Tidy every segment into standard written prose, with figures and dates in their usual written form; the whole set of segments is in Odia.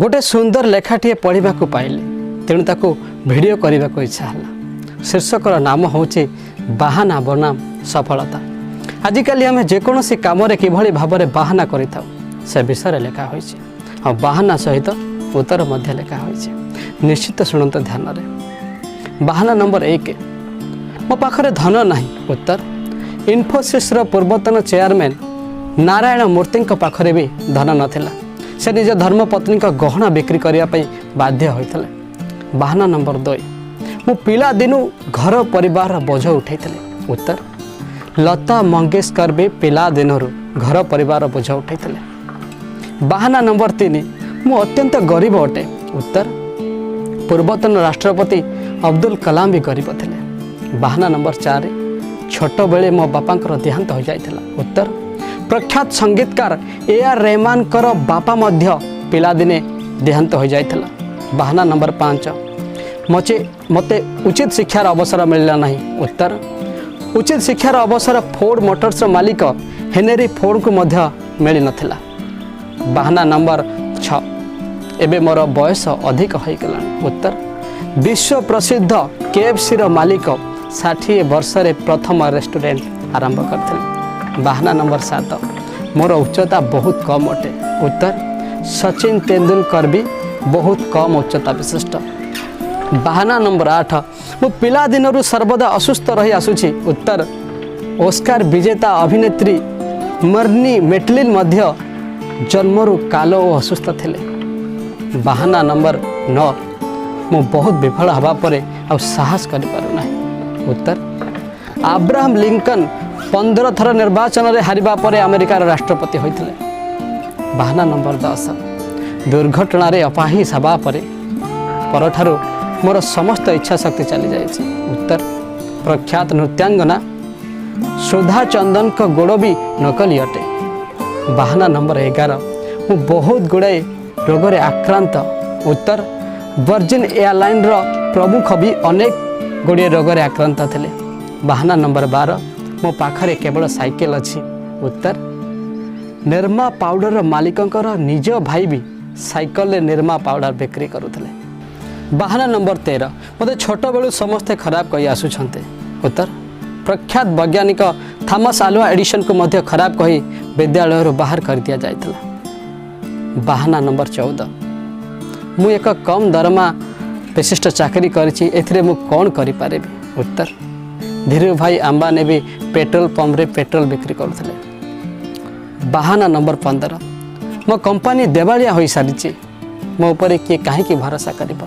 ଗୋଟେ ସୁନ୍ଦର ଲେଖାଟିଏ ପଢ଼ିବାକୁ ପାଇଲି, ତେଣୁ ତାକୁ ଭିଡ଼ିଓ କରିବାକୁ ଇଚ୍ଛା ହେଲା। ଶୀର୍ଷକର ନାମ ହେଉଛି ବାହାନା ବନାମ ସଫଳତା। ଆଜିକାଲି ଆମେ ଯେକୌଣସି କାମରେ କିଭଳି ଭାବରେ ବାହାନା କରିଥାଉ, ସେ ବିଷୟରେ ଲେଖା ହୋଇଛି ଆଉ ବାହାନା ସହିତ ଉତ୍ତର ମଧ୍ୟ ଲେଖା ହୋଇଛି। ନିଶ୍ଚିତ ଶୁଣନ୍ତୁ ଧ୍ୟାନରେ। ବାହାନା ନମ୍ବର 1, ମୋ ପାଖରେ ଧନ ନାହିଁ। ଉତ୍ତର, ଇନଫୋସିସ୍ର ପୂର୍ବତନ ଚେୟାରମ୍ୟାନ୍ ନାରାୟଣ ମୂର୍ତ୍ତିଙ୍କ ପାଖରେ ବି ଧନ ନଥିଲା। ସେ ନିଜ ଧର୍ମପତ୍ନୀଙ୍କ ଗହଣା ବିକ୍ରି କରିବା ପାଇଁ ବାଧ୍ୟ ହୋଇଥିଲେ। ବାହାନା ନମ୍ବର 2, ମୁଁ ପିଲାଦିନୁ ଘର ପରିବାରର ବୋଝ ଉଠାଇଥିଲି। ଉତ୍ତର, ଲତା ମଙ୍ଗେଶକର ବି ପିଲାଦିନରୁ ଘର ପରିବାରର ବୋଝ ଉଠାଇଥିଲେ। ବାହାନା ନମ୍ବର 3, ମୁଁ ଅତ୍ୟନ୍ତ ଗରିବ ଅଟେ। ଉତ୍ତର, ପୂର୍ବତନ ରାଷ୍ଟ୍ରପତି ଅବଦୁଲ କଲାମ ବି ଗରିବ ଥିଲେ। ବାହାନା ନମ୍ବର 4, ଛୋଟବେଳେ ମୋ ବାପାଙ୍କର ଦେହାନ୍ତ ହୋଇଯାଇଥିଲା। ଉତ୍ତର, ପ୍ରଖ୍ୟାତ ସଙ୍ଗୀତକାର ଏ ଆର୍ ରେହମାନଙ୍କର ବାପା ମଧ୍ୟ ପିଲାଦିନେ ଦେହାନ୍ତ ହୋଇଯାଇଥିଲା। ବାହାନା ନମ୍ବର 5, ମୋତେ ଉଚିତ ଶିକ୍ଷାର ଅବସର ମିଳିଲା ନାହିଁ। ଉତ୍ତର, ଉଚିତ ଶିକ୍ଷାର ଅବସର ଫୋର୍ଡ ମୋଟର୍ସର ମାଲିକ ହେନେରୀ ଫୋର୍ଡଙ୍କୁ ମଧ୍ୟ ମିଳିନଥିଲା। ବାହାନା ନମ୍ବର 6, ଏବେ ମୋର ବୟସ ଅଧିକ ହୋଇଗଲାଣି। ଉତ୍ତର, ବିଶ୍ୱ ପ୍ରସିଦ୍ଧ କେଏଫ୍ସିର ମାଲିକ 60 ବର୍ଷରେ ପ୍ରଥମ ରେଷ୍ଟୁରାଣ୍ଟ ଆରମ୍ଭ କରିଥିଲେ। ବାହାନା ନମ୍ବର 7, ମୋର ଉଚ୍ଚତା ବହୁତ କମ୍ ଅଟେ। ଉତ୍ତର, ସଚିନ ତେନ୍ଦୁଲକର ବି ବହୁତ କମ୍ ଉଚ୍ଚତା ବିଶିଷ୍ଟ। ବାହାନା ନମ୍ବର 8, ମୁଁ ପିଲାଦିନରୁ ସର୍ବଦା ଅସୁସ୍ଥ ରହି ଆସୁଛି। ଉତ୍ତର, ଓସ୍କାର ବିଜେତା ଅଭିନେତ୍ରୀ ମର୍ନି ମେଟଲିନ୍ ମଧ୍ୟ ଜନ୍ମରୁ କାଲ ଓ ଅସୁସ୍ଥ ଥିଲେ। ବାହାନା ନମ୍ବର 9, ମୁଁ ବହୁତ ବିଫଳ ହେବା ପରେ ଆଉ ସାହସ କରିପାରୁନାହିଁ। ଉତ୍ତର, ଆବ୍ରାହମ ଲିଙ୍କନ 15 ଥର ନିର୍ବାଚନରେ ହାରିବା ପରେ ଆମେରିକାର ରାଷ୍ଟ୍ରପତି ହୋଇଥିଲେ। ବାହାନା ନମ୍ବର 10, ଦୁର୍ଘଟଣାରେ ଅପାହିଜ ହେବା ପରେ ପରଠାରୁ ମୋର ସମସ୍ତ ଇଚ୍ଛା ଶକ୍ତି ଚାଲିଯାଇଛି। ଉତ୍ତର, ପ୍ରଖ୍ୟାତ ନୃତ୍ୟାଙ୍ଗନା ସୁଧା ଚନ୍ଦନଙ୍କ ଗୋଡ଼ ବି ନକଲି ଅଟେ। ବାହାନା ନମ୍ବର 11, ମୁଁ ବହୁତ ଗୁଡ଼ାଏ ରୋଗରେ ଆକ୍ରାନ୍ତ। ଉତ୍ତର, ଭର୍ଜିନ୍ ଏୟାରଲାଇନ୍ର ପ୍ରମୁଖ ବି ଅନେକ ଗୁଡ଼ିଏ ରୋଗରେ ଆକ୍ରାନ୍ତ ଥିଲେ। ବାହାନା ନମ୍ବର 12, ମୋ ପାଖରେ କେବଳ ସାଇକେଲ ଅଛି। ଉତ୍ତର, ନିର୍ମା ପାଉଡ଼ରର ମାଲିକଙ୍କର ନିଜ ଭାଇ ବି ସାଇକେଲରେ ନିର୍ମା ପାଉଡ଼ର ବିକ୍ରି କରୁଥିଲେ। ବାହାନା ନମ୍ବର 13, ମୋତେ ଛୋଟବେଳୁ ସମସ୍ତେ ଖରାପ କହି ଆସୁଛନ୍ତି। ଉତ୍ତର, ପ୍ରଖ୍ୟାତ ବୈଜ୍ଞାନିକ ଥମସ୍ ଆଲଭା ଏଡିସନକୁ ମଧ୍ୟ ଖରାପ କହି ବିଦ୍ୟାଳୟରୁ ବାହାର କରିଦିଆଯାଇଥିଲା। ବାହାନା ନମ୍ବର 14, ମୁଁ ଏକ କମ୍ ଦରମା ବିଶିଷ୍ଟ ଚାକିରି କରିଛି, ଏଥିରେ ମୁଁ କ'ଣ କରିପାରିବି? ଉତ୍ତର, ଧୀରୁ ଭାଇ ଆମ୍ବାନୀ ବି ପେଟ୍ରୋଲ ପମ୍ପରେ ପେଟ୍ରୋଲ ବିକ୍ରି କରୁଥିଲେ। ବାହାନା ନମ୍ବର 15, ମୋ କମ୍ପାନୀ ଦେବାଳିଆ ହୋଇସାରିଛି, ମୋ ଉପରେ କିଏ କାହିଁକି ଭରସା କରିବ?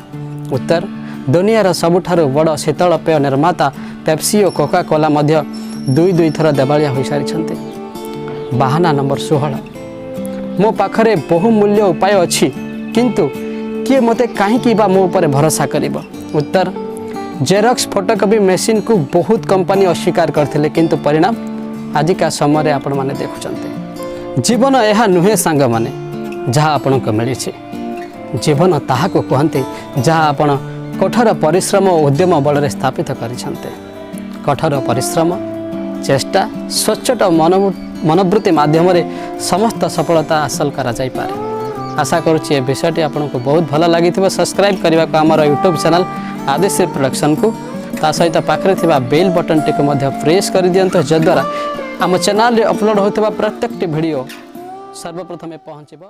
ଉତ୍ତର, ଦୁନିଆର ସବୁଠାରୁ ବଡ଼ ଶୀତଳ ପେୟ ନିର୍ମାତା ପେପ୍ସି ଓ କୋକା କୋଲା ମଧ୍ୟ ଦୁଇ ଦୁଇ ଥର ଦେବାଳିଆ ହୋଇସାରିଛନ୍ତି। ବାହାନା ନମ୍ବର 16, ମୋ ପାଖରେ ବହୁମୂଲ୍ୟ ଉପାୟ ଅଛି, କିନ୍ତୁ କିଏ ମୋତେ କାହିଁକି ବା ମୋ ଉପରେ ଭରସା କରିବ? ଉତ୍ତର, ଜେରକ୍ସ ଫଟୋକପି ମେସିନ୍କୁ ବହୁତ କମ୍ପାନୀ ଅସ୍ୱୀକାର କରିଥିଲେ, କିନ୍ତୁ ପରିଣାମ ଆଜିକା ସମୟରେ ଆପଣମାନେ ଦେଖୁଛନ୍ତି। ଜୀବନ ଏହା ନୁହେଁ ସାଙ୍ଗମାନେ, ଯାହା ଆପଣଙ୍କୁ ମିଳିଛି। ଜୀବନ ତାହାକୁ କୁହନ୍ତି, ଯାହା ଆପଣ କଠୋର ପରିଶ୍ରମ ଓ ଉଦ୍ୟମ ବଳରେ ସ୍ଥାପିତ କରିଛନ୍ତି। କଠୋର ପରିଶ୍ରମ, ଚେଷ୍ଟା, ସଚ୍ଚୋଟ ମନୋବୃତ୍ତି ମାଧ୍ୟମରେ ସମସ୍ତ ସଫଳତା ହାସଲ କରାଯାଇପାରେ। ଆଶା କରୁଛି ଏ ବିଷୟଟି ଆପଣଙ୍କୁ ବହୁତ ଭଲ ଲାଗିଥିବ। ସବସ୍କ୍ରାଇବ୍ କରିବାକୁ ଆମର ୟୁଟ୍ୟୁବ୍ ଚ୍ୟାନେଲ୍ ଆଦିଶ୍ରୀ ପ୍ରଡକ୍ସନକୁ, ତା ସହିତ ପାଖରେ ଥିବା ବେଲ୍ ବଟନ୍ଟିକୁ ମଧ୍ୟ ପ୍ରେସ୍ କରିଦିଅନ୍ତୁ, ଯଦ୍ୱାରା ଆମ ଚ୍ୟାନେଲରେ ଅପଲୋଡ଼ ହେଉଥିବା ପ୍ରତ୍ୟେକଟି ଭିଡ଼ିଓ ସର୍ବପ୍ରଥମେ ପହଞ୍ଚିବ।